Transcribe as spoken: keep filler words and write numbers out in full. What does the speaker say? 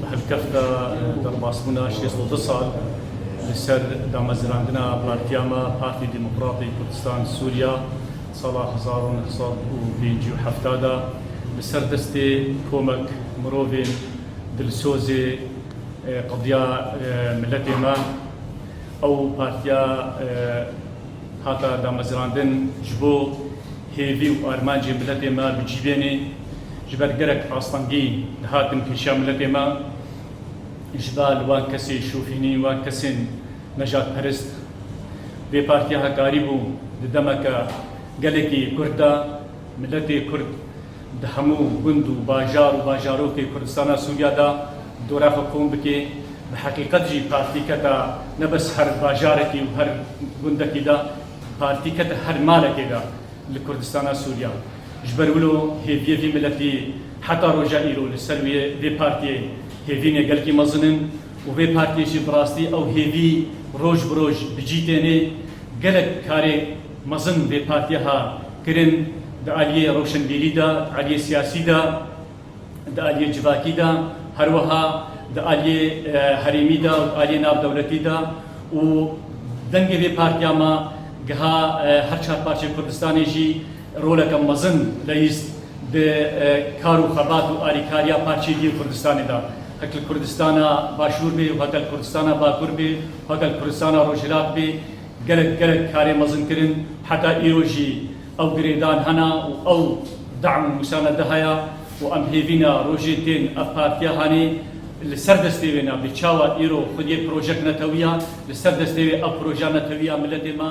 Hilkefta derbasbûna şêst û du sal li ser damezirandina partiya me, Partî Demokratî Kurdistan Sûriya, sala hezar û neh sed û pêncî û hefta de, li ser destê komek mirovên dilsozê, e, qediya, e, miletê me. Ew partiya, e, hata damezirandin ji bo hêvî û armancê miletê me bi cî bênê, ji ber gelek astengî dihatin pêşiya miletê me, ji ber li wan kesê şofînî, wan kesên nejadperest. Vê partiya hekarî bû di demeke gelekî kurt de, miletê kurd di hemû gund û bajar û bajarokê Kurdistana Sûriya de dora xwe kom bike. Bi heqîqet jî partî kete ne bes her bajarekî û her gundekî de, partî kete her malekê de li Kurdistana Sûriya. Ji ber wilo hêviyê vî miletî heta roja îro li ser wê, vê partiyê hêvînê gelkî mezin in û vê partiyê jî bi rastî ew hêvî roj bi roj bi cî tênê. Gelek karê mezin vê partiya ha kirin, di aliyê roşenbîrî de, di aliyê siyasî de, di aliyê civakî de, her wiha di aliyê, e, herêmî de û di aliyê navdewletî de û dengê vê partiya me giha, e, her çar parçeyê Kurdistanê jî roleke mezin leyîst di, e, kar û xebat û alîkariya parçeyê dî Kurdistanê de. Heke li Kurdistana Başûr bê û heke li Kurdistana Bakur bê û heke li Kurdistana Rojhilat bê, gelek, gelek karê mezin kirin. Heta îro jî ew girêdan hene û ew de'm û musane de heye û em hêvîna rojê tên ev partiya hanê li ser destê wê nabe. Çawa îro xwediyê projek netewiya, li ser destê wê ev proja netewiya miletê me.